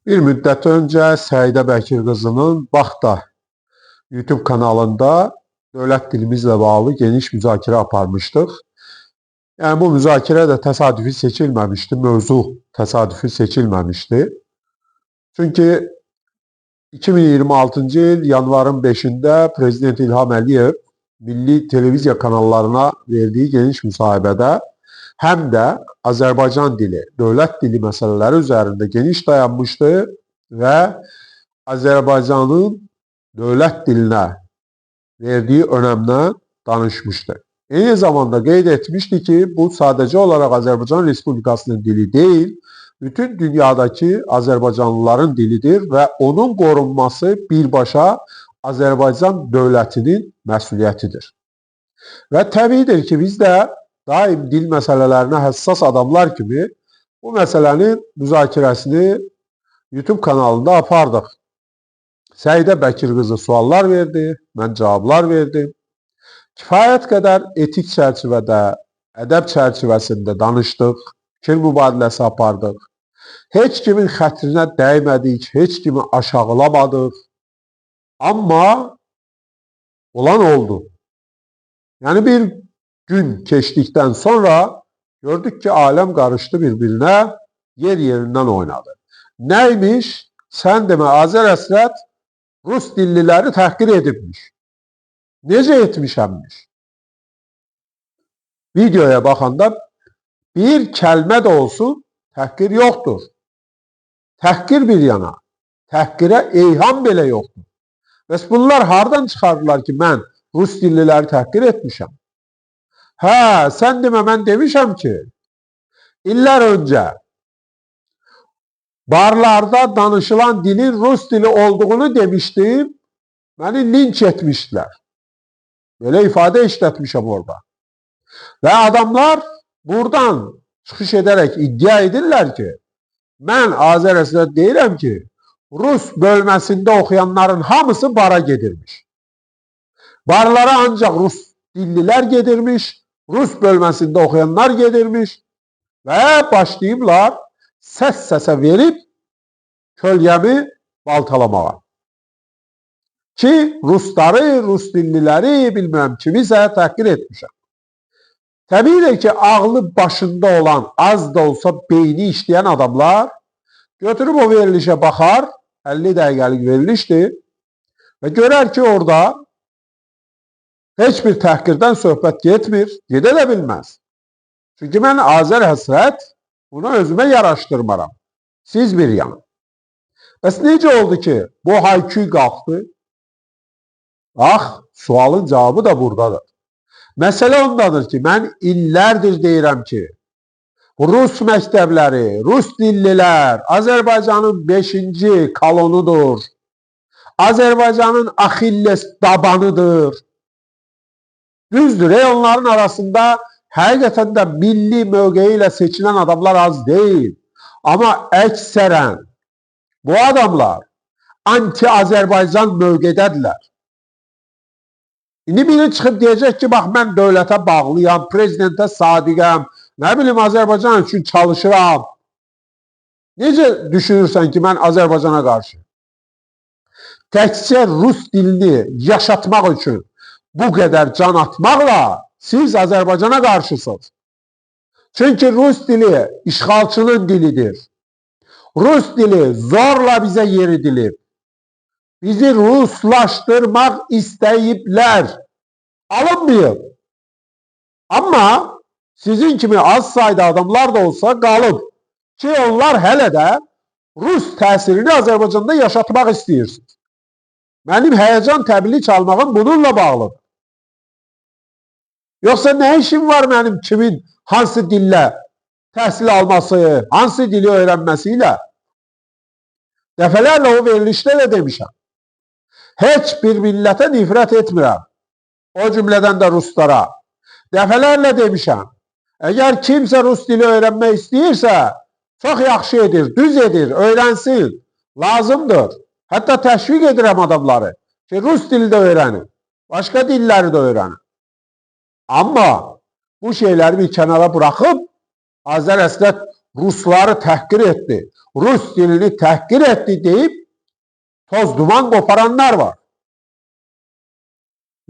Bir müddət öncə Səidə Bəkir qızının Baxda YouTube kanalında dövlət dilimizlə bağlı geniş müzakirə aparmışdıq. Yəni bu müzakirə də təsadüfi seçilməmişdi, mövzu təsadüfi seçilməmişdi. Çünki 2026-cı il yanvarın 5-də Prezident İlham Əliyev milli televiziya kanallarına verdiyi geniş müsahibədə həm də Azərbaycan dili, dövlət dili məsələləri üzərində geniş dayanmışdı və Azərbaycanın dövlət dilinə verdiyi önəmdən danışmışdı. Eyni zamanda qeyd etmişdi ki, bu sadəcə olaraq Azərbaycan Respublikasının dili deyil, bütün dünyadakı Azərbaycanlıların dilidir və onun qorunması birbaşa Azərbaycan dövlətinin məsuliyyətidir. Və təbiidir ki, biz də daim dil məsələlərinə həssas adamlar kimi bu məsələnin müzakirəsini YouTube kanalında apardıq. Səidə Bəkir qızı suallar verdi, mən cavablar verdim. Kifayət qədər etik çərçivədə, ədəb çərçivəsində danışdıq, fikir mübadiləsi apardıq. Heç kimin xətrinə dəymədik, heç kimi aşağılamadıq. Amma olan oldu. Yəni bir gün keçdikdən sonra gördük ki, aləm qarışdı bir-birinə, yer yerindən oynadı. Nəymiş? Sən demə Azər Əsrət Rus dilliləri təhqir edibmiş. Necə etmişəmmiş? Videoya baxanda bir kəlmə də olsun təhqir yoxdur. Təhqir bir yana, təhqirə eyham belə yoxdur. Bəs bunlar hardan çıxardılar ki, mən Rus dilliləri təhqir etmişəm? Hə, sən demə mən demişəm ki, illər öncə barlarda danışılan dilin Rus dili olduğunu demişdim, məni linç etmişdilər. Belə ifadə işlətmişəm orada. Və adamlar buradan çıxış edərək iddia edirlər ki, mən Azər Əsrət deyirəm ki, Rus bölməsində oxuyanların hamısı bara gedirmiş. Barlara ancaq Rus dillilər gedirmiş, Rus bölməsində oxuyanlar gedirmiş və başlayıblar səs-səsə verib kölgəmi baltalamağa. Ki, Rusları, Rus dilliləri, bilmirəm kimisə təhqir etmişəm. Təbiidir ki, ağlı başında olan, az da olsa beyni işləyən adamlar götürüb o verilişə baxar, 50 dəqiqəlik verilişdir və görər ki, orada heç bir təhqirdən söhbət getmir, gedə də bilməz. Çünki mən Azər Həsrət bunu özümə yaraşdırmaram. Siz bir yana. Bəs necə oldu ki, bu hayküy qalxdı? Bax, sualın cavabı da buradadır. Məsələ ondadır ki, mən illərdir deyirəm ki, Rus məktəbləri, Rus dillilər Azərbaycanın 5-ci kalonudur. Azərbaycanın Axilles dabanıdır. Düzdür, onların arasında həqiqətən də milli mövqeyi ilə seçilən adamlar az deyil. Amma əksərən bu adamlar anti-Azərbaycan mövqedədirlər. İndi biri çıxıb deyəcək ki, bax mən dövlətə bağlıyam, prezidentə sadiqəm, nə bilim Azərbaycan üçün çalışıram. Necə düşünürsən ki, mən Azərbaycana qarşı? Təkcə Rus dilini yaşatmaq üçün bu qədər can atmaqla siz Azərbaycana qarşısınız. Çünki Rus dili işğalçının dilidir. Rus dili zorla bizə yeridilib. Bizi Ruslaşdırmaq istəyiblər. Alınmayıb. Amma sizin kimi az sayda adamlar da olsa qalıb ki, onlar hələ də Rus təsirini Azərbaycanda yaşatmaq istəyirsiniz. Mənim həyəcan təbili çalmağım bununla bağlıdır. Yoxsa nə işim var mənim kimin hansı dillə təhsil alması, hansı dili öyrənməsi ilə? Dəfələrlə o verilişdə də demişəm. Heç bir millətə nifrət etmirəm. O cümlədən də Ruslara. Dəfələrlə demişəm. Əgər kimsə Rus dili öyrənmək istəyirsə, çox yaxşı edir, düz edir, öyrənsin. Lazımdır. Hətta təşviq edirəm adamları ki, Rus dili də öyrənin. Başqa dilləri də öyrənin. Amma bu şeyləri bir kənara buraxıb Azər Əsrət Rusları təhqir etdi, Rus dilini təhqir etdi deyib toz duman qoparanlar var.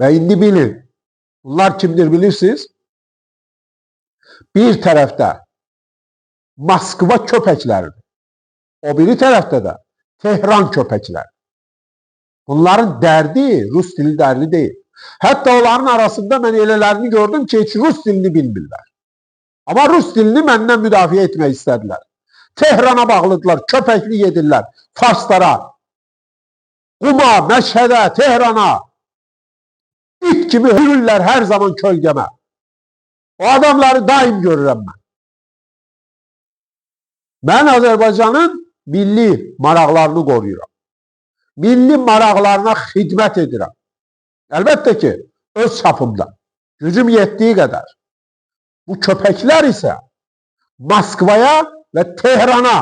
Və indi bilin, bunlar kimdir bilirsiniz? Bir tərəfdə Moskva köpəkləridir. O biri tərəfdə də Tehran köpəkləri. Bunların dərdi Rus dili dərdi deyil. Hətta onların arasında mən elələrini gördüm ki, heç Rus dilini bilmirlər. Amma Rus dilini məndən müdafiə etmək istədilər. Tehrana bağlıdılar, köpəklik edirlər Farslara, Quma, Məşhədə, Tehrana. İt kimi hürürlər hər zaman kölgəmə. O adamları daim görürəm mən. Mən Azərbaycanın milli maraqlarını qoruyuram. Milli maraqlarına xidmət edirəm. Əlbəttə ki, öz çapımda, gücüm yetdiyi qədər. Bu köpəklər isə Moskvaya və Tehrana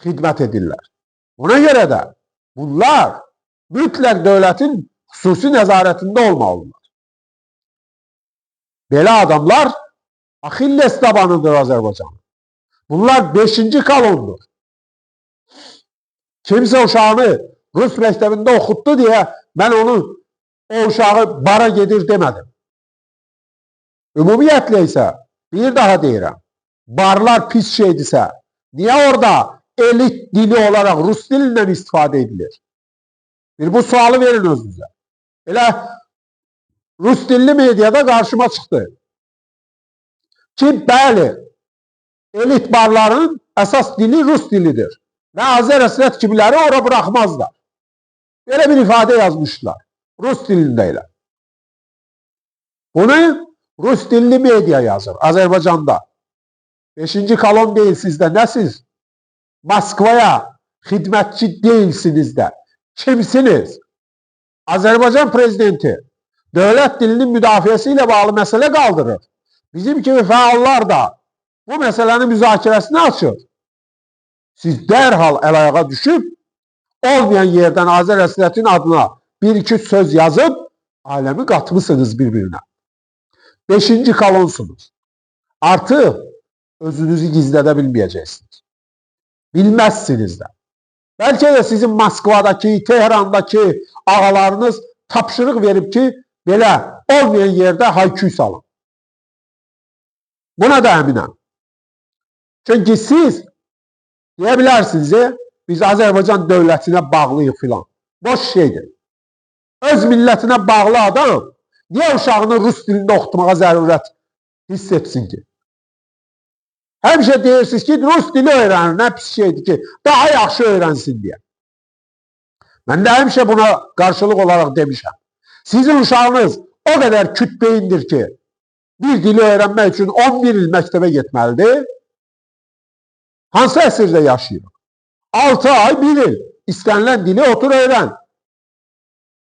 xidmət edirlər. Ona görə də bunlar mütləq dövlətin xüsusi nəzarətində olmalıdırlar. Belə adamlar Axilles dabanıdır Azərbaycanın. Bunlar 5. kolondur. Kimsə uşağını Rus məktəbində oxutdu deyə mən onu, o uşağı bara gedir demədim. Ümumiyyətlə isə bir daha deyirəm, barlar pis şeydirsə, niyə orada elit dili olaraq Rus dilindən istifadə edilir? Bir bu sualı verin özünüzə. Elə Rus dilli mediada qarşıma çıxdı. Ki, bəli, elit barların əsas dili Rus dilidir. Və Azər Əsrət kimiləri ora buraxmazlar. Belə bir ifadə yazmışlar. Rus dilində elə. Bunu Rus dilli media yazır Azərbaycanda. 5. kolon deyil sizdə. Nə siz? Moskvaya xidmətçi deyilsiniz də. Kimsiniz? Azərbaycan prezidenti dövlət dilinin müdafiəsi ilə bağlı məsələ qaldırır. Bizim kimi fəallar da bu məsələnin müzakirəsini açır. Siz dərhal əl-ayağa düşüb, olmayan yerdən Azər Əsrətin adına bir-iki söz yazıb, aləmi qatmısınız bir-birinə. 5. kolonsunuz. Artıq özünüzü gizlədə bilməyəcəksiniz. Bilməzsiniz də. Bəlkə də sizin Moskvadakı, Tehrandakı ağalarınız tapşırıq verib ki, belə olmayan yerdə hayküy salın. Buna da əminəm. Çünki siz deyə bilərsiniz, biz Azərbaycan dövlətinə bağlıyıq filan. Boş şeydir. Öz millətinə bağlı adam niyə uşağını rus dilində oxutmağa zərurət hiss etsin ki? Həmişə deyirsiniz ki, rus dili öyrənir, nə pis şeydir ki, daha yaxşı öyrənsin deyə. Mən də həmişə buna qarşılıq olaraq demişəm. Sizin uşağınız o qədər küt beyindir ki, bir dili öyrənmək üçün 11 il məktəbə getməlidir. Hansı əsrdə yaşayırıq? 6 ay, 1 il. İstənilən dili otur öyrən.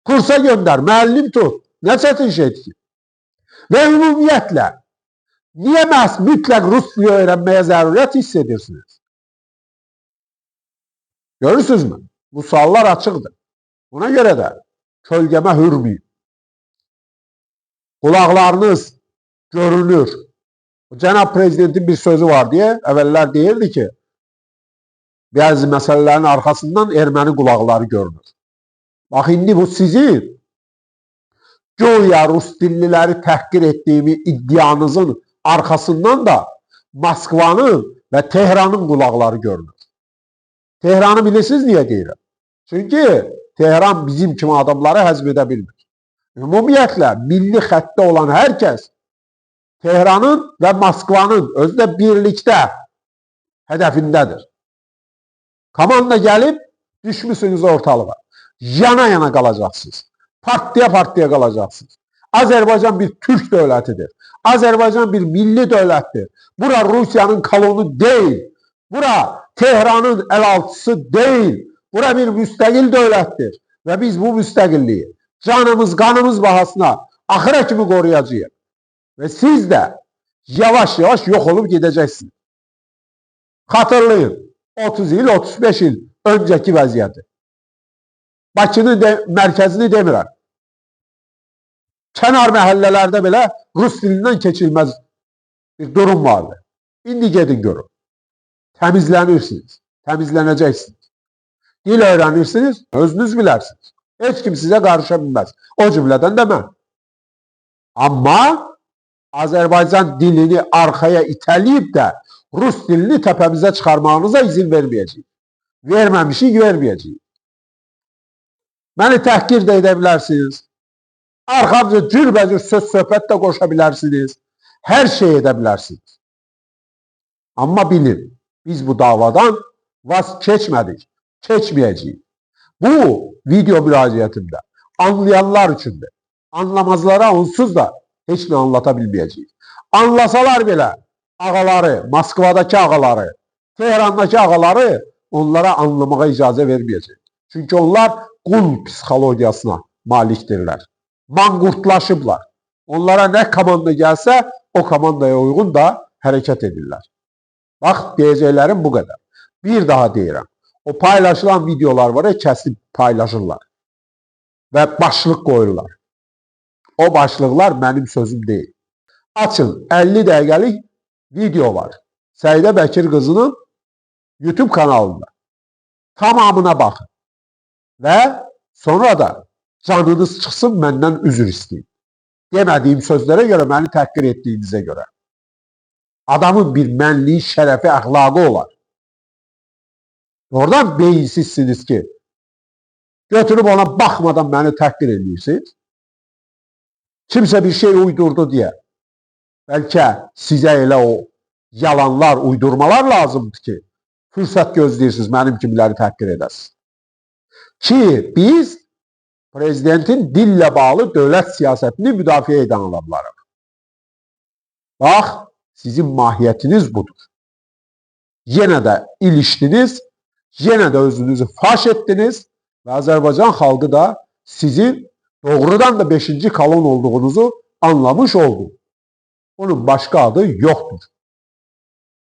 Kursa göndər, müəllim tut. Nə çətin şeydir ki? Və ümumiyyətlə, niyə məhz mütləq rus dili öyrənməyə zərurət hiss edirsiniz? Görürsünüzmü? Bu suallar açıqdır. Buna görə də kölgəmə hürməyin. Qulaqlarınız görünür. Cənab Prezidentin bir sözü var deyə, əvvəllər deyirdi ki, bəzi məsələlərin arxasından erməni qulaqları görünür. Bax, indi bu sizin güya rus dilliləri təhqir etdiyimi iddianızın arxasından da Moskvanın və Tehranın qulaqları görünür. Tehranı bilirsiniz niyə deyirəm? Çünki Tehran bizim kimi adamları həzm edə bilmir. Ümumiyyətlə, milli xəttdə olan hər kəs Tehranın və Moskvanın özü də birlikdə hədəfindədir. Komanda gəlib düşmüsünüz ortalığa. Yana-yana qalacaqsınız. Partiya-partiya qalacaqsınız. Azərbaycan bir türk dövlətidir. Azərbaycan bir milli dövlətdir. Bura Rusiyanın kolonu deyil. Bura Tehranın əlaltısı deyil. Bura bir müstəqil dövlətdir. Və biz bu müstəqilliyi canımız, qanımız bahasına axıra kimi qoruyacağıq. Və siz də yavaş-yavaş yox olub gedəcəksiniz. Xatırlayın, 30 il, 35 il öncəki vəziyyəti. Bakının mərkəzini demirəm. Kənar məhəllələrdə belə rus dilindən keçilməz bir durum vardı. İndi gedin görün. Təmizlənirsiniz, təmizlənəcəksiniz. Dil öyrənirsiniz, özünüz bilərsiniz. Heç kim sizə qarışa bilməz. O cümlədən də mən. Amma Azərbaycan dilini arxaya itələyib də Rus dilini təpəmizə çıxarmağınıza izin verməyəcəyik. Verməmişik, verməyəcəyik. Məni təhqir də edə bilərsiniz. Arxamca cürbəcür söz söhbət də qoşa bilərsiniz. Hər şey edə bilərsiniz. Amma bilin, biz bu davadan vaz keçmədik, keçməyəcəyik. Bu video müraciətimdə anlayanlar üçündür. Anlamazlara onsuz da heç nə anlata bilməyəcəyik. Anlasalar belə ağaları, Moskvadakı ağaları, Tehrandakı ağaları onlara anlamağa icazə verməyəcək. Çünki onlar qul psixologiyasına malikdirlər. Manqurtlaşıblar. Onlara nə komanda gəlsə, o komandaya uyğun da hərəkət edirlər. Bax, deyəcəklərim bu qədər. Bir daha deyirəm. O paylaşılan videolar var ya, kəsib paylaşırlar. Və başlıq qoyurlar. O başlıqlar mənim sözüm deyil. Açın, 50 dəqiqəlik video var. Səidə Bəkir qızının YouTube kanalında. Tamamına baxın. Və sonra da canınız çıxsın, məndən üzr istəyin. Demədiyim sözlərə görə, məni təhqir etdiyinizə görə. Adamın bir mənliyi, şərəfi, əxlaqı olar. Oradan beyinsizsiniz ki, götürüb ona baxmadan məni təhqir edirsiniz. Kimsə bir şey uydurdu deyə. Bəlkə sizə elə o yalanlar, uydurmalar lazımdır ki, fürsət gözləyirsiniz, mənim kimiləri təhqir edəsiniz. Ki, biz prezidentin dillə bağlı dövlət siyasətini müdafiə edən adamlarıq. Bax, sizin mahiyyətiniz budur. Yenə də ilişdiniz, yenə də özünüzü faş etdiniz və Azərbaycan xalqı da sizin doğrudan da 5. kolon olduğunuzu anlamış oldu. Bunun başqa adı yoxdur.